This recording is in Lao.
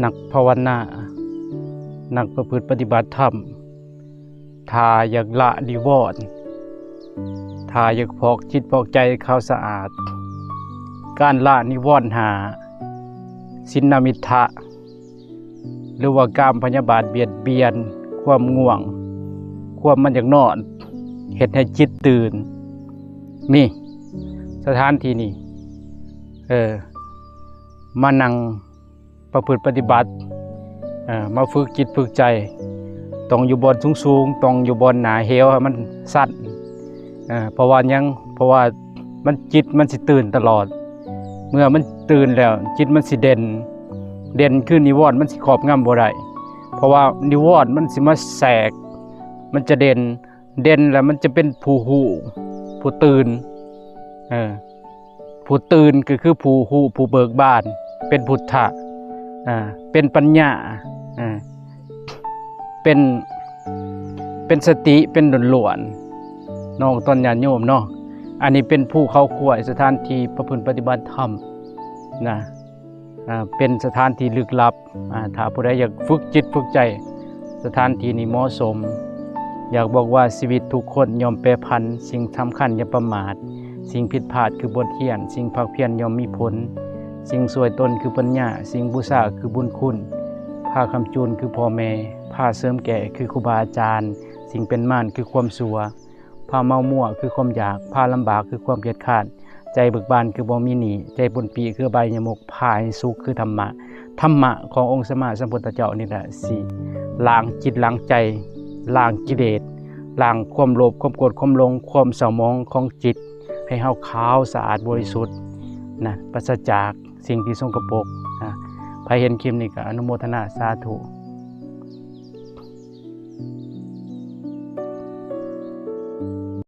ນັກພາວະນາ, ນັກປະພຶດປະຕິບັດທຳ, ຖ້າຢາກລະນິວອນ, ຖ້າຢາກຟອກຈິດຟອກໃຈໃຫ້ຂາວສະອາດ, ການລະນິວອນຫ້າ, ສິນນະມິດທະ ຫຼືວ່າກາມພະຍາບາດບຽດບຽນ, ຄວາມງ່ວງ, ຄວາມມັນຢາກນອນ, ເຮັດໃຫ້ຈິດຕື່ນ. ນີ້ ສະຖານທີ່ນີ້ ເອີ ມານັ່ງປະພຶດປະຕິບັດ, ເອີ ມາຝຶກຈິດຝຶກໃຈ, ຕ້ອງຢູ່ບ່ອນສູງໆ, ຕ້ອງຢູ່ບ່ອນໜ້າເຫວໃຫ້ມັນຊັນ. ເອີ ເພາະວ່າຫຍັງ? ເພາະວ່າມັນ ຈິດມັນຊິຕື່ນຕະຫຼອດ. ເມື່ອມັນຕື່ນແລ້ວ ຈິດມັນຊິເດັ່ນ, ເດັ່ນຄືນິວອນມັນຊິຄອບງຳບໍ່ໄດ້. ເພາະວ່ານິວອນມັນຊິມາແຊກ, ມັນຈະເດັ່ນ, ເດັ່ນແລ້ວມັນຈະເປັນຜູ້ຮູ້, ຜູ້ຕື່ນ. ເອີ ຜູ້ຕື່ນກໍຄືຜູ້ຮູ້, ຜູ້ເບີກບານ, ເປັນພຸດທະ, ອາ ເປັນປັນຍາ, ອາ ເປັນ ເປັນສະຕິ, ເປັນລ້ວນໆ ເນາະ ຕອນຍາດໂຍມເນາະ. ອັນນີ້ເປັນພູເຂົາຄວາຍ, ສະຖານທີ່ປະພຶດປະຕິບັດທຳນະ, ອາ ເປັນສະຖານທີ່ລຶກລັບ. ອາ ຖ້າຜູ້ໃດຢາກຝຶກຈິດຝຶກໃຈ, ສະຖານທີ່ນີ້ເໝາະສົມ. ຢາກບອກວ່າຊີວິດທຸກຄົນຍ່ອມແປຜັນ, ສິ່ງສຳຄັນຢ່າປະໝາດ, ສິ່ງຜິດພາດຄືບົດຮຽນ, ສິ່ງພາກພຽນຍ່ອມມີຜົນ, ສິ່ງຊ່ວຍຕົນຄືປັນຍາ, ສິ່ງບູຊາຄືບຸນຄຸນ, ຜ້າຄ້ຳຈູນຄືພໍ່ແມ່, ຜ້າເສີມແກ້ຄືຄູບາອາຈານ, ສິ່ງເປັນມານຄືຄວາມຊົ່ວ, ຜ້າເມົາມົວຄືຄວາມຢາກ, ຜ້າລຳບາກຄືຄວາມກຽດຄ້ານ, ໃຈເບີກບານຄືບໍ່ມີໜີ້, ໃຈປົນປີ້ຄືອະບາຍຍະມຸກ, ຜ້າໃຫ້ສຸກຄືທຳມະ. ທຳມະຂອງອົງສຳມາສຳພຸດທະເຈົ້ານີ້ແຫຼະ ຊິລ້າງຈິດລ້າງໃຈ, ລ້າງກິເລດ, ລ້າງຄວາມໂລບ, ຄວາມໂກດ, ຄວາມຫຼົງ, ຄວາມເສົ້າໝອງຂອງຈິດ ໃຫ້ເຮົາຂາວສະອາດບໍລິສຸດນະ, ປາສະຈາກສິ່ງທີ່ສົກກະປົກນະ. ໃຜເຫັນຄລິບນີ້ກໍອະນຸໂມທະນາສາທຸ.